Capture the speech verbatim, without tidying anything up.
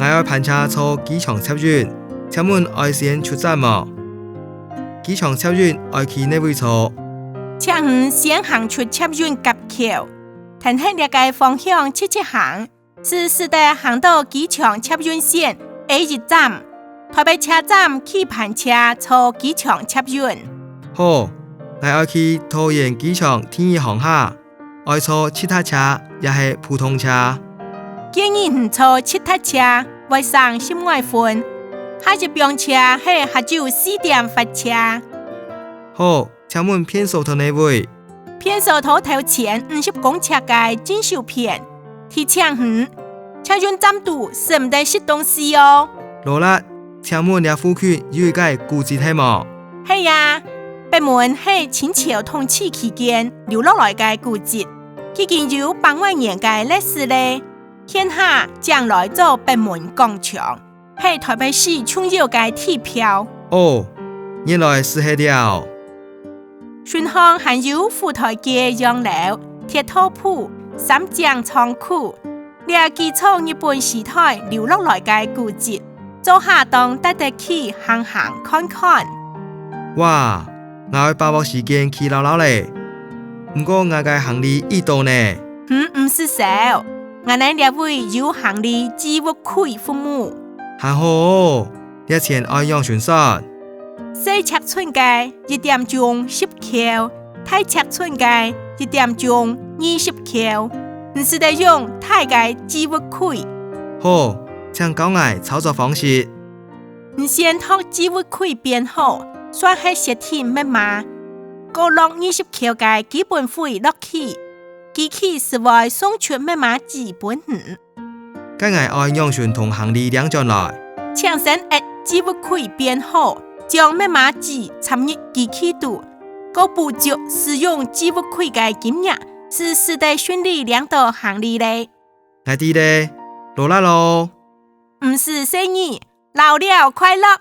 𠊎愛盤車坐機場捷運，請問愛先出站無？機場捷運愛去哪位坐？請你先行出捷運甲口，跈核這个方向直直行，就使得行到機場捷運線A一站，臺北車站去盤車坐機場捷運。好，𠊎愛去桃園機場第二航廈，愛坐直達車也係普通車？建議你坐直達車，會省心外分。下一枋車係下晝四點發車。好，請問便所在哪位？便所在頭前五十公尺个正手片。 提醒你，捷運站肚食毋得食東西哦。勞力，請問這附近有一个古蹟係無？係啊，北門係清朝統治期間留落來个古蹟，已經有百外年个歷史咧。現下正來做北門廣場，係臺北市重要个地標。哦，原來就係這哦。 脣項還有撫臺街洋樓、鐵道部、三井倉庫，這幾座日本時代留落來个古蹟，做下當值得去行行看看。哇，𠊎愛把握時間去尞尞咧。毋過𠊎个行李已到呢。嗯，毋使愁，𠊎等這位有行李寄物櫃服務。還好哦， 這錢愛仰算算？細尺寸个一點鐘十箍，大尺寸个一點鐘二十箍。你使得用大个寄物櫃。好，請教𠊎操作方式。你先擇寄物櫃編號，選核設定密碼，過落二十箍个基本費落去，機器就會送出密碼紙分你。 該𠊎愛仰般同行李領轉來？請先核寄物櫃編號，將密碼紙插入機器肚，過補足使用寄物櫃个金額，就使得順利領到行李咧。𠊎知咧，勞力囉！毋使細義，尞了快樂！